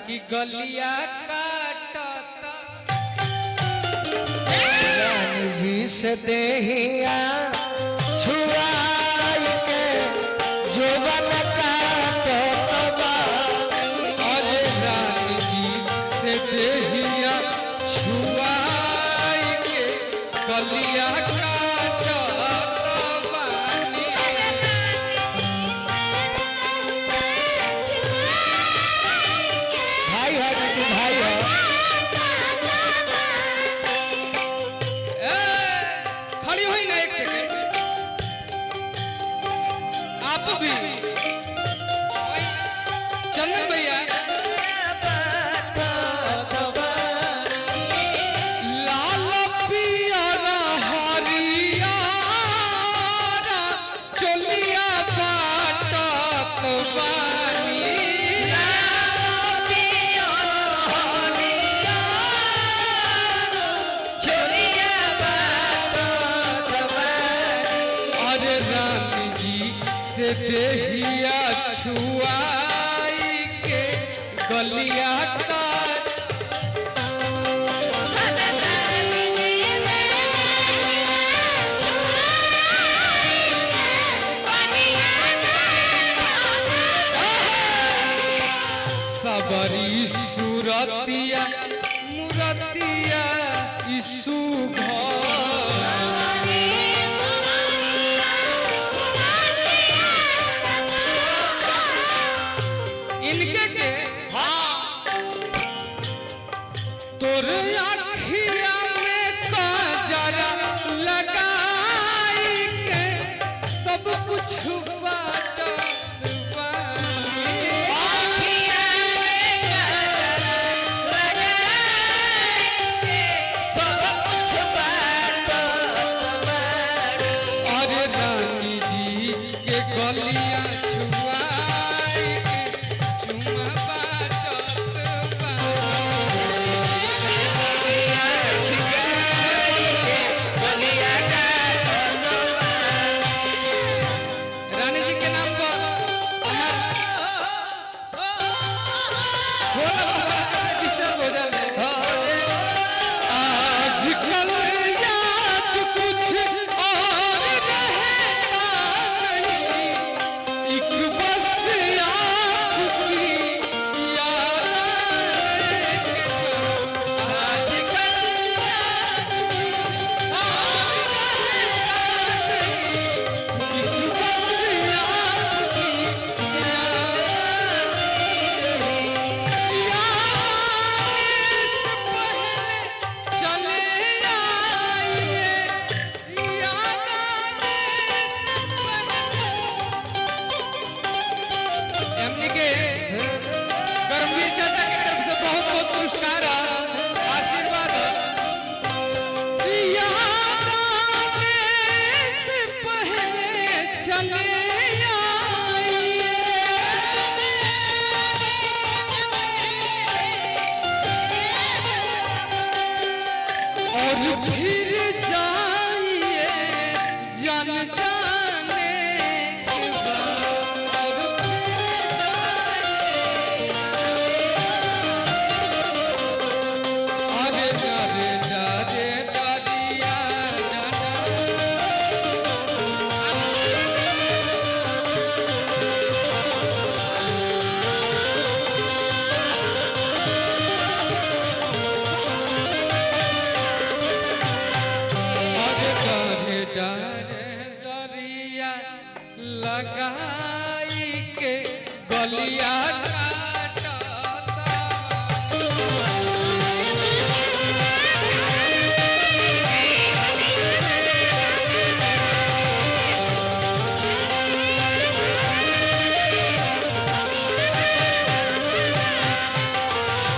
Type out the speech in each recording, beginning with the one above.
कि गलिया काटता। रानी जी से देहिया छुआई के जोबन काटत बा। अरे रानी जी से देहिया छुआई के गलिया काटता बानी। भाई है कि भाई है। ए, खड़ी हुई ना एक सेकंड आप भी चंदन भैया। लाल पियरा हरियारा चोलिया बाटत बानी। अरे रानी जी से देहिया छुआई के गलिया काट। सबरी सुरतिया मुरतिया ईसु घर। इनके के तोर अखिया में काजरा लगाई के सब कुछ बाटत बानी। अरे रानी जी के गलिया छुआई के चुमा बाटत बानी। रानी जी के नाम पर हमार डिस्टर्ब हो जाले। आजकल याद कुछ और रहता नहीं, एक बस आपकी याद। आजकल याद कुछ और रहता नहीं, एक बस आपकी याद। से पहले चले आइए, याद आने से पहले। हमनी के कर्मवीर चाचा के तरफ से बहुत बहुत पुरस्कार आशीर्वाद। याद आने से पहले चले आइए, और फिर जाइए जान जाने के बाद। और फिर जाइए। अरे डरे डरे डरिया जाना। अरे डरे डरे डरिया लगाई के गलिया काटता।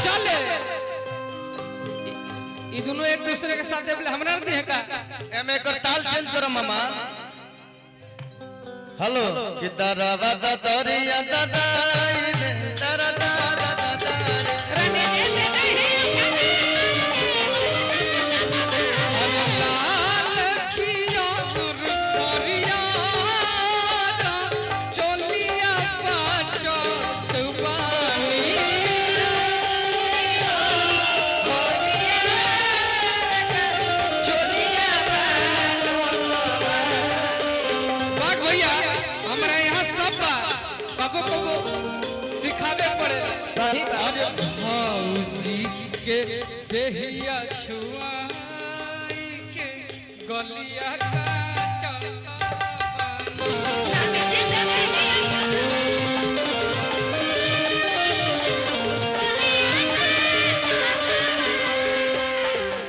चले ई दोनों एक दूसरे के साथ देवले हमरा नहीं है का। एमे एकर ताल चेंज करो मामा। हेलो कि दरवा द दरिया द दाई रे दरा दा दा दा दा रे। लाल पियर हरियारा चोलिया बाटत बानी। के देहिया छुआई के गलिया काटता बानी।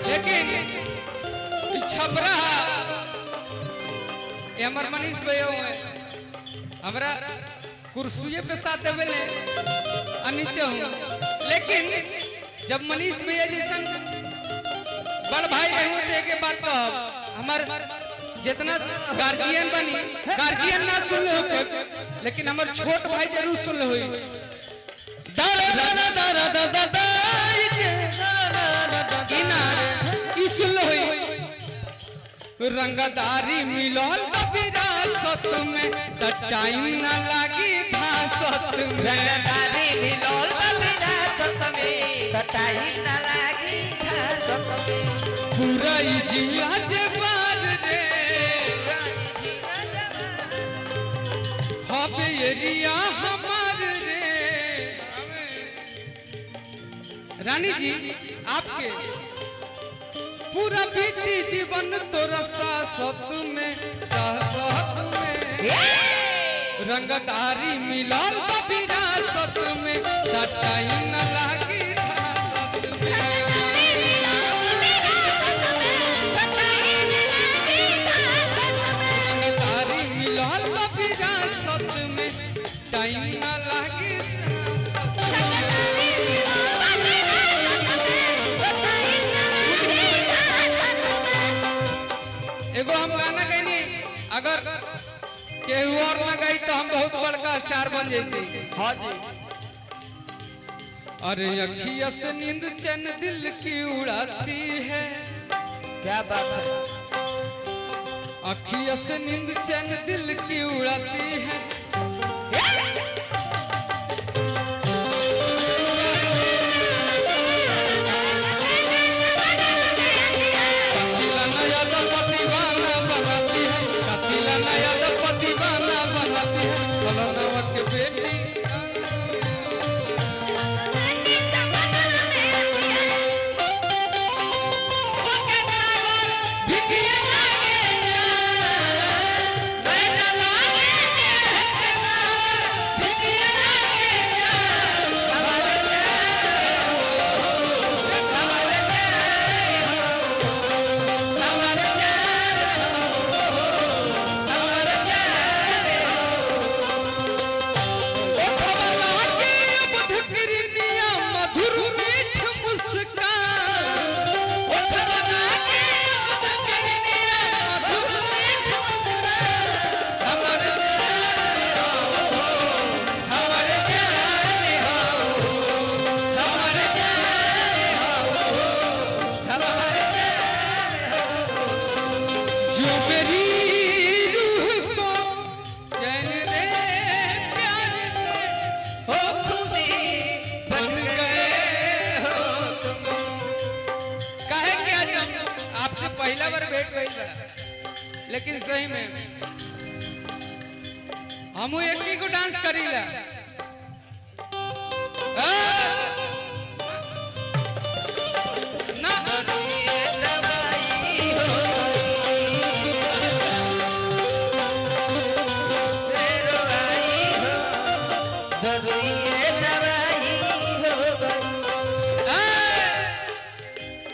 लेकिन ई छपरा ये हमर मनीष भैया हुए हमरा कुर्सिये पे साथ देवेले आ नीचे हूँ। लेकिन जब मनीष भैया जैसन बड़ भाई रहू तो एक बात कहब, हमार जितना गार्जियन बनी गार्जियन ना सुन हो, लेकिन हमर छोट भाई जरूर सुन हो। दर दर दर दर दर दर दर ई ना ई सुन होई। रंगदारी मिलल विरासत में त टाइम ना लागी धासत में। रंगदारी मिलल बा विरासत में, त टाइम ना लागी धासत में। पूरा ई जिला जे बार रे हबे एरिया हमार रे। रानी जी आपके पूरा बीती जीवन तोरा सासत में, सासत में। रंगदारी मिलल बा विरासत में, सटाई न लागी धासत में। रंगदारी मिलल बा विरासत में, टाइम न लागी धासत में। एगो हम गाना गैनी, अगर केहू और ना गई तो हम बहुत बड़का स्टार बन जैती। हाँ जी। अरे अखिया से नींद चैन दिल की उड़ाती है। क्या बात है। अखिया से नींद चैन दिल की उड़ाती है। कथिला नया दीवाना बनाती है, कथिला नया दीवाना बनाती है, फलाना के बेटी। मधुर मीठ मुस्कान, जो मेरी रूह को चैन दे प्यार दे, हो खुशी बन गए हो तुम। काहे कि आज हम आपसे पहला बार भेंट भइल बा, लेकिन सही में हमू एक ही को डांस करीला। आ! ना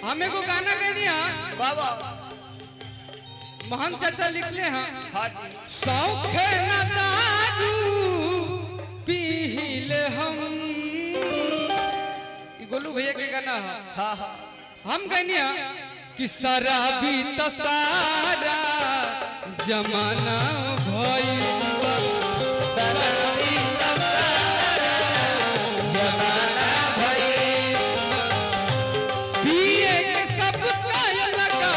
हम एगो गाना गैनी है, बाबा। मोहन चाचा लिखले हैं। हाँ जी। शौख न दारू पीले हम, ई गोलू भैया के गाना है। हाँ हाँ। हम गैनी है कि शराबी त सारा जमाना भइल, शराबी त सारा जमाना भइल। पिए के सब लगा,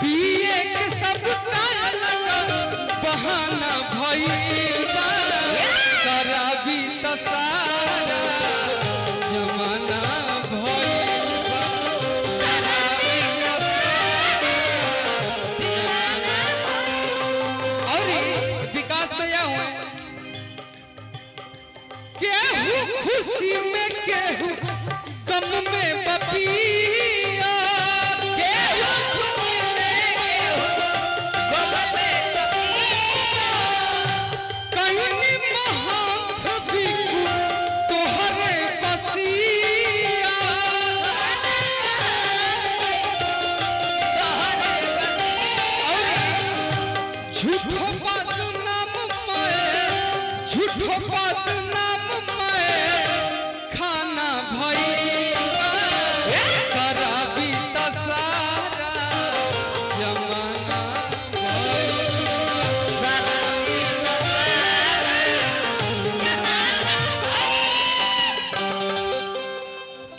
पिए के सब लगा बहाना भइल बा। शराबी त सारा जमाना भइल बा। शराबी त सारा और ई विकास भैया हुए, केहू खुशी में केहू गम में बपिया। केहू खुशी में केहू गम में बपिया। कहीं महांत बिकू तोहरे बसिया। झूठो बदनाम मैं, झूठो बदनाम मैं खाना भई, शराबी त सारा जमाना भई।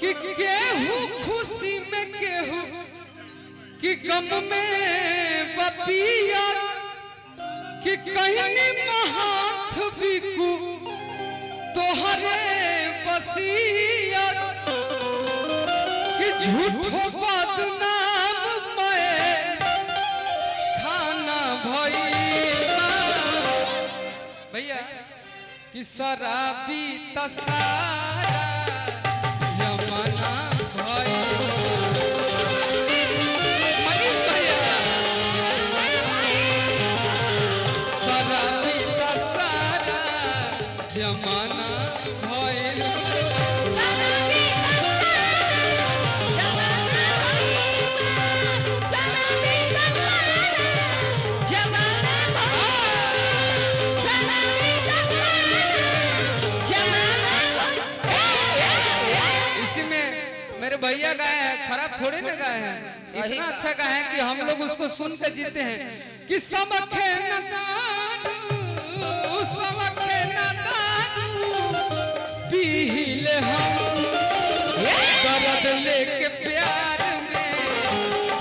कि केहू खुशी में केहू कि गम में बपिया, कि कहीं महाथ बिकू तोहरे बसिया, कि झूठो बदनाम मैं खाना भई भैया, कि शराबी त सारा जमाना भई। मनीष भैया, शराबी त सारा जमाना भइल। इसी में मेरे भैया गाए हैं, खराब थोड़े ना गाए हैं, इतना अच्छा गाए हैं कि हम लोग उसको सुन के जीते हैं कि समखे न दारू, समखे न दारू पीले हम, दर्द लेके प्यार में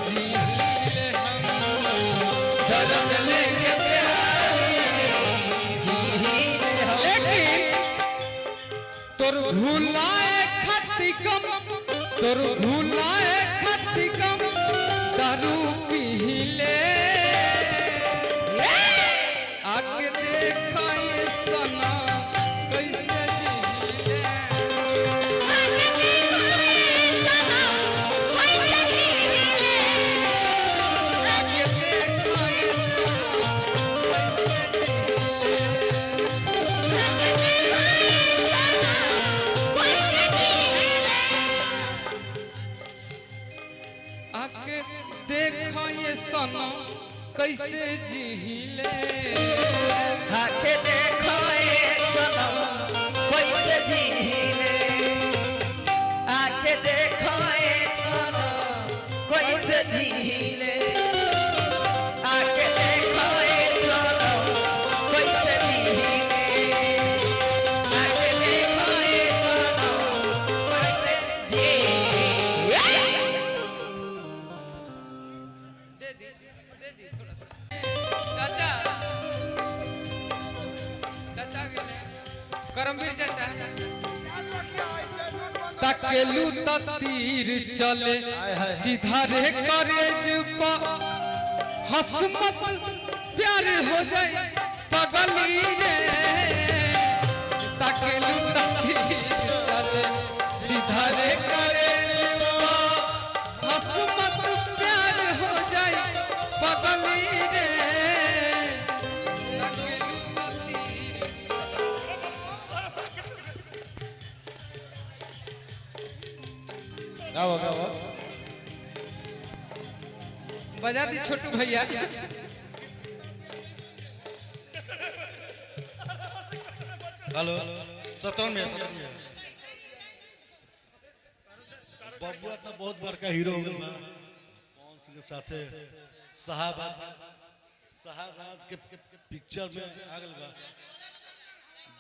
जीले हम, दर्द लेके प्यार में जीले हम। लेकिन तोर भुलाए खाती कम, तोर भुलाए खाती कम दारू पीले, आके देखा ये सना कैसे जीले। आके देखा ये सना कैसे जीले। आके देखो ये सना कैसे जीले। आके देखो ये सनम कैसे जीले, आके देखो ये सनम कैसे जीले, आके देखो ये सनम कैसे जीले, आके देखो ये सनम कैसे जीले। दे दी, दे दी थोड़ा सा। चाचा, चाचा गेले। करमवीर चाचा। तकेलू त तीर चले सीधा रे करेज पा, हसमत प्यार हो जाए पगली रे। तकेलू त तीर चले सीधा रे करेज पा, हसमत प्यार हो जाए पगली रे। तकेलू त तीर गाओ गाओ। बजा दी छोटू भैया। हेलो सतरन में, सतरन में बबुआ तो बहुत बड़का हीरो हो गइल बा। पवन सिंह के साथे साहबाद, साहबाद के पिक्चर में आ गइल बा।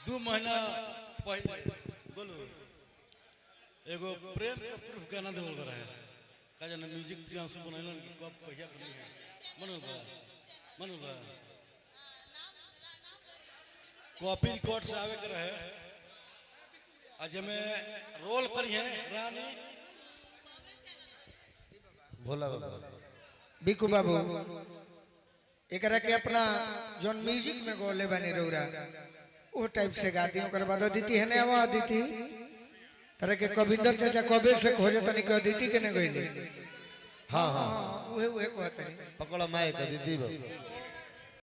2 महीना पहले बोलो एगो प्रेम के प्रूफ गाना देवल रहे, का जाने म्यूजिक प्रियांशु बनैलन कि कब कहिया बनी है, मनल बा, मनल बा। कॉपी रिकॉर्ड से आवे के रहे, आज में रोल करी है रानी भोला बाबा, बिकू बाबू, एकरा के अपना जोन म्यूजिक में गोले बनी रौरा वो टाइप से गा दी, ओकर बाद अदिति है ना, अदिति तरह के कविंदर चाचा कबे से खोजे तनी के अदिति के ने गइली। हाँ हाँ उहे उहे कहतनी। पकड़ो माइक अदिति बाबू।